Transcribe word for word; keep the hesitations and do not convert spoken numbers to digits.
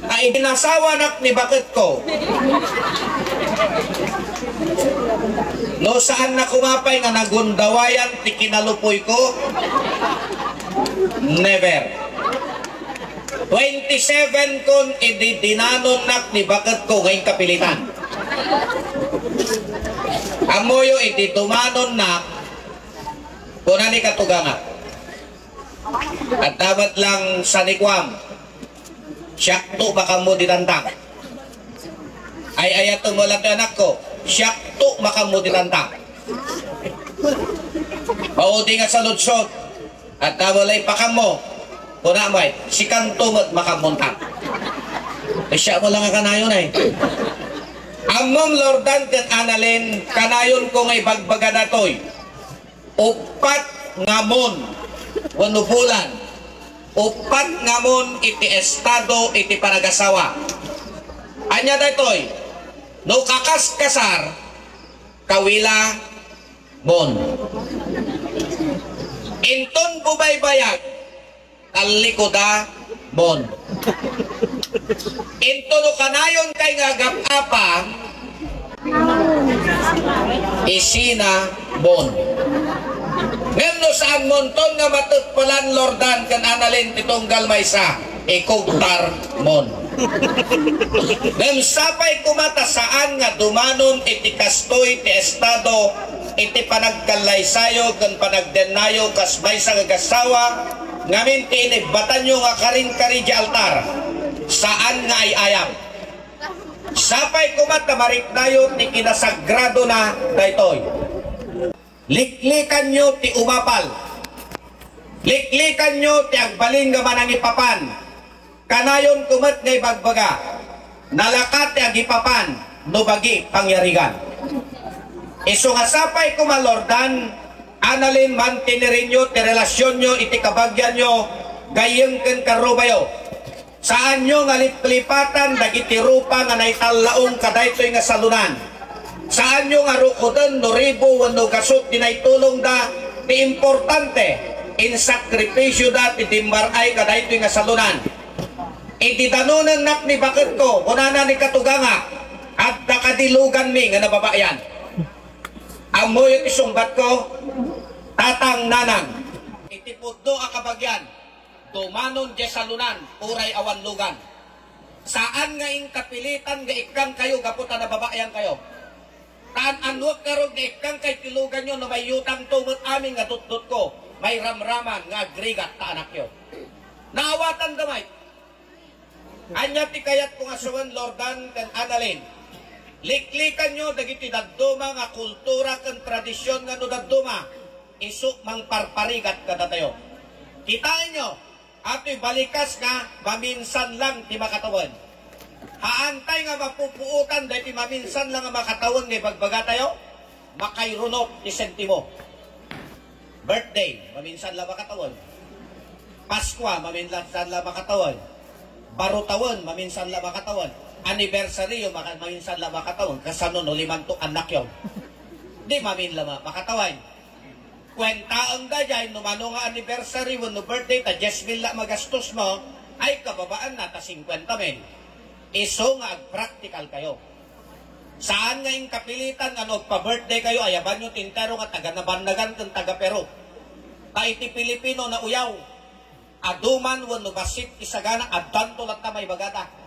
Ay, inasawanak ni baketko. No saan na kumapay nga nagundawayan ti kinalupoyko, never. Twenty-seven kon idi dinanonnak ni baketko nga inkapilitan. Ammoyo idi dumanonnak, kuna ni katugangak, "Adda met lang sanikuam, siakto makammo di tantang." "Ay, ayatem met lang ti anakko, siakto makammo di tantang." Maudi nga saludsod, "Adda met lang ipakammo?" Kuna met, "Sikanto met makammontang." Eh, siya mo lang nga kanayon ay. Ammom, Lordan ken Annalyn, kanayonko nga ibagbaga datoy. Uppat nga mon wenno bulan. Uppat nga mon iti estado iti panagasawa. Ania daytoy? No kakaskasar, kawila mon. Inton bubaybayag, tallikuda mon. Inton no kanayon kay nga agap-apa, isina mon. Ngem no saan monton nga matekpelan, Lordan ken Annalyn, ti tunggal maysa, ikugtar mon. Ngem sapay koma ta saan nga dumanon iti kastoy ti estado iti panagkallaysayo ken panagdennayo kas maysa nga agassawa ngamin ti inibbatanyo nga karinkari diay altar. Saan nga ay-ayam. Sapay koma ta mariknayo ti kinasagradona daytoy. Liklikanyo ti umapal. Liklikanyo ti agbalin nga manangipapan. Kanayonko met nga ibagbaga, nalaka ti agipapan no bagi pangyarigan. Isu nga sapay koma, Lordan, Annalyn, mantinirenyo ti relasionyo iti kabagianyo, gayyem ken karrubayo. Saanyo nga liplipatan dagiti rupa nga naitallaong kadaytoy nga salunan. Saanyo nga rukoden no ribo wenno gasut ti naitulongda, ti importante, insakripisioda ti dimmar-ay kadaytoy nga salunan. Idi danonennak ni baketko, kunana ni katugangak, "Adda kadi luganmi nga nababayan." Ammoyo ti sungbatko, tatang, nanang. Iti pudno a kabagian, dumanon diay salunan, uray awan lugan. Saan nga inkapilitan nga ikkangkayo gapu ta nababayankayo. Taan-annuek ngarud nga ikkangkay ti luganyo no maiyutangto met amin nga dutdotko, mairamraman nga agrigat ta anakyo. Naawatanda met. Ania ti kayatko nga sawen, Lordan ken Annalyn? Liklikanyo dagiti dadduma nga kultura ken tradision nga no dadduma, isu mangparparigat kadatayo. Kitaenyo, atoy balikas nga maminsan lang ti makatawen. Haantay nga mapupuotan daytoy maminsan lang nga makatawen nga ibagbagatayo, makairunop ti sentimo. Birthday, maminsan la makatawen. Paskua, maminsan la makatawen. Baro tawen, maminsan la makatawen. Anibersaryo, maka-, maminsan la makatawen. Kasano no limanto annakyo? Di mamin la ma-, makatawen. Kuentaem daydiay, no mano nga anniversary wenno birthday, ta dies mil la magastos mo, ay kababaanna ta singkuenta mil. Isu nga agpraktikal kayo. Saan nga inkapilitan nga no agpa-birthday kayo, ayabanyo ti entero nga taga Nabannagan ken taga Peru. Ta iti Pilipino nauyaw, adu man wenno bassit ti sagana, addanto latta maibagada.